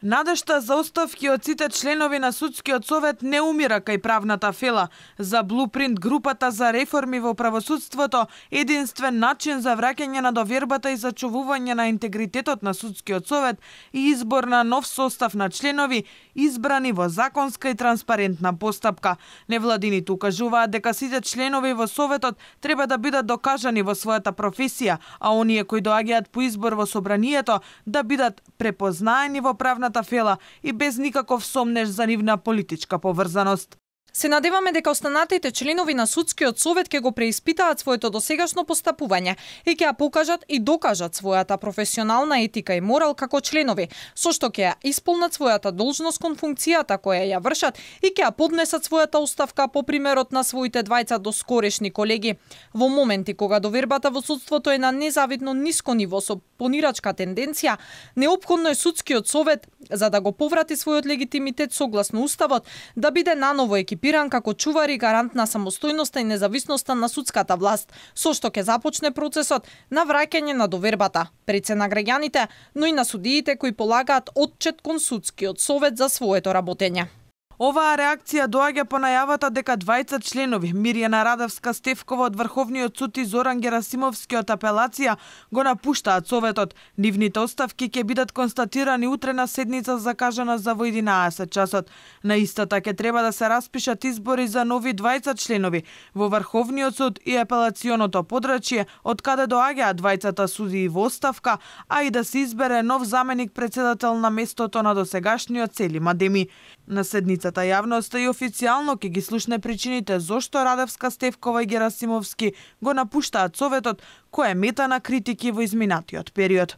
Надежта за оставки од сите членови на судскиот совет не умира кај правната фела. За Блупринт групата за реформи во правосудството, единствен начин за враќање на довербата и зачувување на интегритетот на судскиот совет и избор на нов состав на членови, избрани во законска и транспарентна постапка. Невладините укажуваат дека сите членови во советот треба да бидат докажани во својата професија, а оние кои доаѓаат по избор во собранието да бидат препознаени во правната фела и без никаков сомнеж за нивна политичка поврзаност. Се надеваме дека останатите членови на судскиот совет ќе го преиспитаат своето досегашно постапување и ќе ја покажат и докажат својата професионална етика и морал како членови, со што ќе ја исполнат својата должност кон функцијата која ја вршат и ќе ја поднесат својата оставка по примерот на своите двајца доскорешни колеги. Во моменти кога довербата во судството е на незавидно ниско ниво со понирачка тенденција, неопходно е судскиот совет, за да го поврати својот легитимитет согласно уставот, да биде наново екипиран како чувар и гарант на самостојноста и независноста на судската власт, со што ќе започне процесот на враќање на довербата пред се на граѓаните, но и на судиите кои полагаат отчет кон судскиот совет за своето работење. Оваа реакција доаѓа по најавата дека двајца членови, Мирјана Радевска-Стефкова од Врховниот суд и Зоран Герасимовски од апелација, го напуштаат советот. Нивните оставки ќе бидат констатирани утре на седница закажана за во 11 часот. На истата ќе треба да се распишат избори за нови двајца членови во Врховниот суд и апелационото подрачје, од каде доаѓаат двајцата судии во оставка, а и да се избере нов заменик председател на местото на досегашниот Селим Адеми. На седницата јавноста и официјално ќе ги слушне причините зошто Радевска, Стефкова и Герасимовски го напуштаат советот, кој е мета на критики во изминатиот период.